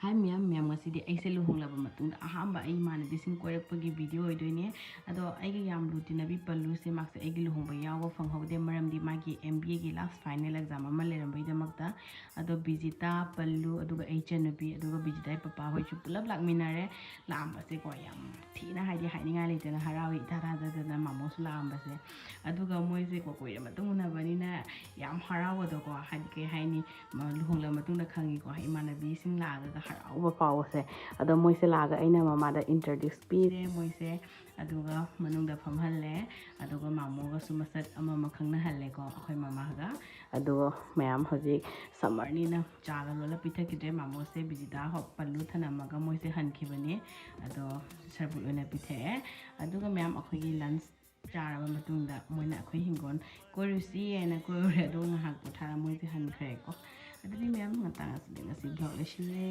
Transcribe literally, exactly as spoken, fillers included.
ꯍꯥꯏ ꯃꯌꯥꯝ, ꯃꯌꯥꯝ, ꯉꯁꯤꯗꯤ ꯑꯩꯁꯦ ꯂꯨꯍꯣꯡꯂꯕ ꯃꯇꯨꯡꯗ ꯑꯍꯥꯟꯕ ꯑꯩ ꯏꯃꯥꯟꯅꯕꯤꯁꯤꯡ ꯀꯣꯏꯔꯛꯄꯒꯤ ꯚꯤꯗꯤꯑꯣ ꯑꯣꯏꯗꯣꯏꯅꯦ꯫ ꯑꯗꯣ ꯑꯩꯒꯤ ꯌꯥꯝ ꯂꯨ ꯇꯤꯟꯅꯕꯤ ꯄꯜꯂꯨꯁꯦ, ꯃꯥꯁꯦ ꯑꯩꯒꯤ ꯂꯨꯍꯣꯡꯕ ꯌꯥꯎꯕ ꯐꯪꯍꯧꯗꯦ, ꯃꯔꯝꯗꯤ ꯃꯥꯒꯤ ꯑꯦꯝ ꯕꯤ ꯑꯦꯒꯤ ꯂꯥꯁ ꯐꯥꯏꯅꯦꯜ ꯑꯦꯛꯖꯥꯝ ꯑꯃ ꯂꯩꯔꯝꯕꯒꯤꯗꯃꯛꯇ꯫ ꯑꯗꯣ ꯕꯤꯖꯤꯇꯥ, ꯄꯜꯂꯨ, ꯑꯗꯨꯒ ꯑꯩ ꯏꯆꯟꯅꯨꯄꯤ, ꯑꯗꯨꯒ ꯕꯤꯖꯤꯇꯥꯒꯤ ꯄꯄꯥ ꯍꯣꯏꯁꯨ ꯄꯨꯂꯞ ꯂꯥꯛꯃꯤꯟꯅꯔꯦ꯫ ꯂꯥꯛꯑꯝꯕꯁꯦꯀꯣ, ꯌꯥꯝ ꯊꯤꯅ, ꯍꯥꯏꯗꯤ, ꯍꯥꯏꯅꯤꯡꯉꯥꯏ ꯂꯩꯇꯅ ꯍꯔꯥꯎꯏ, ꯏꯊꯥ ꯊꯥꯖꯗꯅ ꯃꯥꯃꯣꯁꯨ ꯂꯥꯛꯑꯝꯕꯁꯦ꯫ ꯑꯗꯨꯒ ꯃꯣꯏꯁꯦꯀꯣ, ꯀꯨꯏꯔ ꯃꯇꯨꯡ ꯎꯅꯕꯅꯤꯅ ꯌꯥꯝ ꯍꯔꯥꯎꯕꯗꯣꯀꯣ, ꯍꯥꯏꯗꯤ, ꯀꯩ ꯍꯥꯏꯅꯤ, ꯃ-, ꯂꯨꯍꯣꯡꯂꯕ ꯃꯇꯨꯡꯗ ꯈꯪꯉꯤꯀꯣ, ꯏꯃꯥꯟꯅꯕꯤꯁꯤꯡ ꯂꯥꯛꯑꯒ ꯍꯔꯥꯎꯕ ꯐꯥꯎꯕꯁꯦ꯫ ꯑꯗꯣ ꯃꯣꯏꯁꯦ ꯂꯥꯛꯑꯒ ꯑꯩꯅ ꯃꯃꯥꯗ ꯏꯟꯇ꯭ꯔꯣꯗ꯭ꯌꯨꯁ ꯄꯤꯔꯦ ꯃꯣꯏꯁꯦ, ꯑꯗꯨꯒ ꯃꯅꯨꯡꯗ ꯐꯝꯍꯜꯂꯦ, ꯑꯗꯨꯒ ꯃꯥꯃꯣꯒꯁꯨ ꯃꯁꯛ ꯑꯃ ꯑꯃ ꯈꯪꯅꯍꯜꯂꯦꯀꯣ ꯑꯩꯈꯣꯏ ꯃꯃꯥꯒ꯫ ꯑꯗꯣ ꯃꯌꯥꯝ ꯍꯧꯖꯤꯛ ꯁꯝꯃꯔꯅꯤꯅ ꯆꯥꯒ ꯂꯣꯜꯂ ꯄꯤꯊꯛꯈꯤꯗ꯭ꯔꯦ꯫ ꯃꯥꯃꯣꯁꯦ ꯕꯤꯖꯤꯇꯥ ꯍꯣ-, ꯄꯜꯂꯨ ꯊꯅꯝꯃꯒ ꯃꯣꯏꯁꯦ ꯍꯟꯈꯤꯕꯅꯦ꯫ ꯑꯗꯣ ꯁꯔꯕꯨꯠ ꯑꯣꯏꯅ ꯄꯤꯊꯛꯑꯦ꯫ ꯑꯗꯨꯒ ꯃꯌꯥꯝ ꯑꯩꯈꯣꯏꯒꯤ ꯂꯟꯁ ꯆꯥꯔꯕ ꯃꯇꯨꯡꯗ ꯃꯣꯏꯅ ꯑꯩꯈꯣꯏ ꯍꯤꯡꯒꯣꯜ ꯀꯣꯏꯔꯨꯁꯤ ꯍꯥꯏꯅ ꯀꯣꯏꯔꯨꯔꯦ꯫ ꯑꯗꯨꯒ ꯉꯥꯏꯍꯥꯛ ꯄꯣꯊꯥꯔ ꯃꯣꯏꯁꯦ ꯍꯟꯈ꯭ꯔꯦꯀꯣ꯫ ꯑꯗꯨꯗꯤ ꯃꯌꯥꯝ ꯃꯇꯥꯡ ꯑꯁꯤꯗ ꯉꯁꯤ ꯚ꯭ꯂꯣꯒ ꯂꯣꯏꯁꯤꯜꯂꯦ꯫